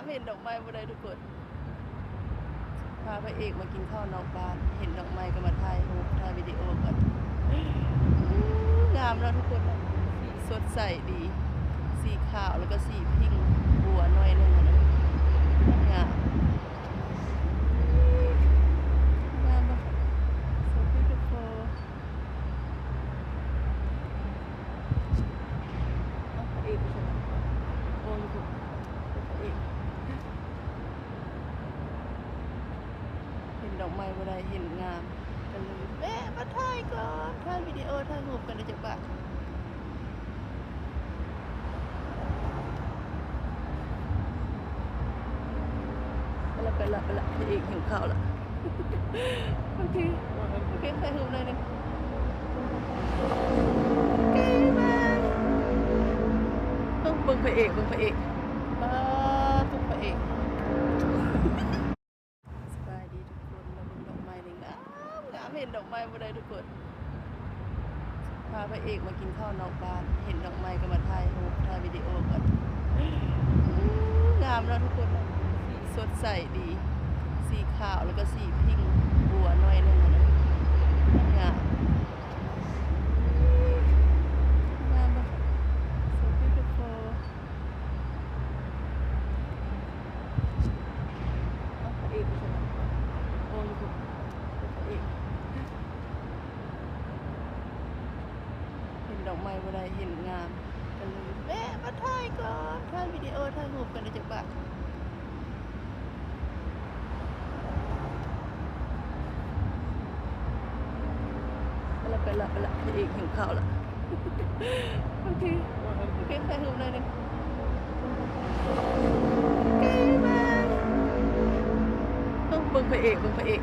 ເຫັນດອກໄມ້ບໍ່ໄດ້ທຸກຄົນ ພາພະເອກມາກິນເຂົ້ານອກບ້ານ ເຫັນດອກໄມ້ກໍມາຖ່າຍຮູບ ຖ່າຍວິດີໂອກັນ. ງາມເນາະທຸກຄົນເນາະ ສີສົດໃສດີ ສີຂາວ ແລ້ວກໍສີພິ້ງບົວໜ້ອຍໜຶ່ງຫັ້ນນະ ງາມ ງາມບໍ່? So beautiful. ເອົາ ພະເອກຢູ່ໃສ? ໂອ້ ຢູ່ພຸ້ນ ເປັນພະເອກ. ເຫັນດອກໄມ້ບໍ່ໄດ້ ເຫັນງາມ ກໍເລີຍແວະມາຖ່າຍກ່ອນ ຖ່າຍວິດີໂອ ຖ່າຍຮູບກັນໄດ້ຈັກບາດ. ໄປລະ ໄປລະ ໄປລະ ພະເອກຫິວເຂົ້າລະ. ໂອເຄ ໂອເຄ ຖ່າຍຮູບໜ້ອຍໜຶ່ງ. ໂອເຄ ບາຍ. ເບິ່ງ ເບິ່ງພະເອກ ເບິ່ງພະເອກ ປາດ ເບິ່ງພະເອກ. ສະບາຍດີທຸກຄົນ ມາເບິ່ງດອກໄມ້ນີ້ ງາມ ງາມ ເຫັນດອກໄມ້ບໍ່ໄດ້ທຸກຄົນ ພາພະເອກມາກິນເຂົ້ານອກບ້ານ ເຫັນດອກໄມ້ກໍມາຖ່າຍຮູບ ຖ່າຍວິດີໂອກັນ. ງາມເນາະທຸກຄົນເນາະ ສີສົດໃສດີ ສີຂາວ ແລ້ວກໍສີພິ້ງບົວໜ້ອຍໜຶ່ງຫັ້ນນະ ງາມ ງາມບໍ່? So beautiful. ເອົາ ພະເອກຢູ່ໃສ? ໂອ້ ຢູ່ພຸ້ນ ເປັນພະເອກ. ເຫັນດອກໄມ້ບໍ່ໄດ້ ເຫັນງາມ ກໍເລີຍແວະມາຖ່າຍກ່ອນ ຖ່າຍວິດີໂອ ຖ່າຍຮູບກັນໄດ້ຈັກບາດ. ໄປລະ ໄປລະ ໄປລະ ພະເອກຫິວເຂົ້າລະ. ໂອເຄ ໂອເຄ ຖ່າຍຮູບໜ້ອຍໜຶ່ງ. ໂອເຄ ບາຍ. ເບິ່ງ ເບິ່ງພະເອກ ເບິ່ງພະເອກ.